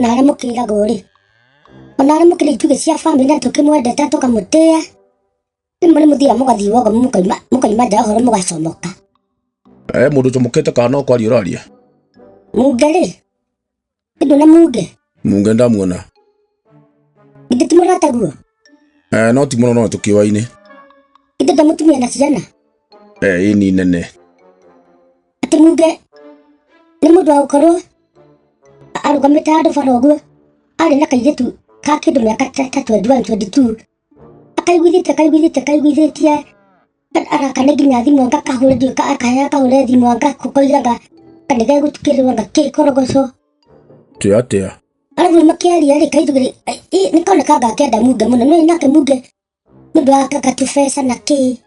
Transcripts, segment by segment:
Ona arĩa mũkĩragwo rĩ, ona arĩa mũkĩrĩ itugĩ cia bamĩrĩ na tũkĩmwendete tũkamũtĩĩa, rĩmwe nĩ mũthiaga mũgathiĩ wogo mũkaima mũkaima nja ũhoro mũgacomoka. Eh, mũndũ ũcomokete kana no kwaria ũraria? Munge rĩ, ĩndũ na munge. Munge ndamuona. Githĩ ti mũrataguo? Eh, no ti mũno no tũkĩoaine. Githĩ nda mũtumia na ciana? Eh, ĩ ni nene. Atĩ munge nĩ mũndũ wa gũkorwo arũgamĩte handũ bara ũguo arĩ na kairĩtu ka kĩndũ mĩaka ta 21 22 akaiguithĩtie akaiguithĩtie akaiguithĩtie arakane nginya thimũ anga kahũre ndiũ akahea kahũre thimũ anga koigaga nĩ gegũtukĩrĩrwo anga kĩ korogoco. Ti atĩa? Arabu makĩaria rĩ kairĩtu nĩ konekaga akĩenda munge mũno no nake munge nĩ ũndũ wa gatũbeca na kĩ.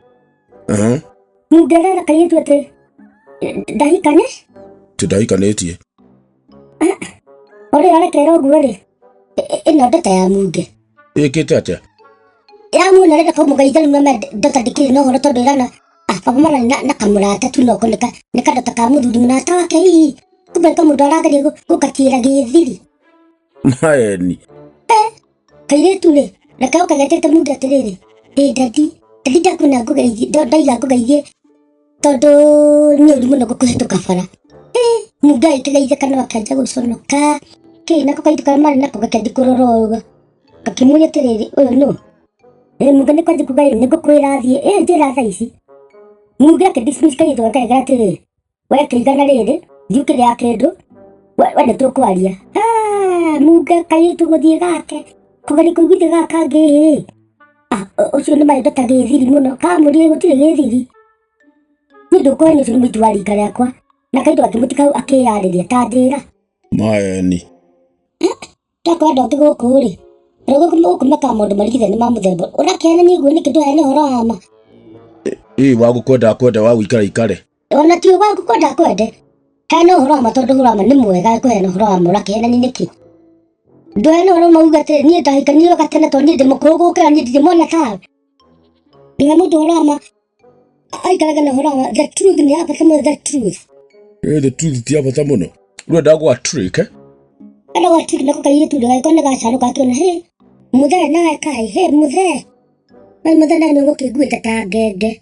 Munge arera kairĩtu atĩ ndahikane. Ti ndahikanĩtie. Ũrĩa arekera ũguo rĩ, ĩno ndota ya munge. Ĩkĩte atĩa? Ya muona arenda kũmũgeithia rĩu nĩme ndota ndĩkĩrĩ na ũhoro tondũ ĩrana ah baba mara na kamũrata tu noko nĩ kandota ka mũthuri mũrata wake hihi kumbe nĩ kamũndũ arageria gũgatiĩra gĩthiri. Maeni. Kairĩtu rĩ, reke oke getĩte mundu atĩrĩrĩ, ĩ dadi, dadi ndakwĩna ngũgeithie, ndaiga ngũgeithie tondũ nĩ ũru mũno gũkũhĩtũka bara. Ĩ, mundu agĩkĩgeithĩka no akĩanjia gũconoka, kĩ nako kairĩtu karĩa marĩ nako gakĩanjia kũrora ũguo, gakĩmũria atĩrĩrĩ, ũyũ nũ? Ĩ mundu nĩ kwanjia kuga ĩ nĩngũkwĩra thiĩ, ĩ njĩra thaa ici. Mundu akĩ dismiss kairĩtu gake agĩkera atĩrĩrĩ, we kĩigana rĩrĩ thiĩ ũkĩrĩa kĩndũ we nĩ tũkwaria. Ah, munga kairĩtu gũthiĩ gake kũgeria kũiguithia gaka kangĩ ĩ Ah, ũcio nĩ marenda ta gĩthiri mũno kamũrire gũtirĩ gĩthiri niĩ ndũkũhenia ũcio nĩ mũitu wa rika rĩakwa na kairĩtu gakĩmũtiga hau akĩyarĩria ta njĩra. Maeni. Ndakwenda ũngĩ gũkũ rĩ, gũkũ gũkũ mekaga maũndũ marigithani ma mũthemba ũrakĩhena ũguo nĩkĩ ndũheane ũhoro wa ma? Ĩ wagũkwenda akwende wagũikara ikare. Ona ti wagũkwenda akwende, heana ũhoro wa ma tondũ ũhoro wa ma nĩ mwega kũheana ũhoro wa ma ũrakĩhenania nĩkĩ? Ndũheane ũhoro wa ma uge atĩrĩ niĩ ndahikanirie gatene tondũ niĩ ndĩ mũkũrũ gũkĩra niĩ ndirĩ mwana tawe. Ndũhe mũndũ ũhoro wa ma aikaraga na ũhoro wa ma the truth nĩ ya bata mũno the truth. Ĩ the truth ti ya bata mũno. Rĩu ndagwa trick eh? Andũ gwa trick nako kairĩtu gagĩkorwo nĩ gacanũka akĩona hĩ mũthee nawe kaĩ hĩ mũthee. Mũthee nawe nĩ ũgũkĩnguĩte ta ngenge.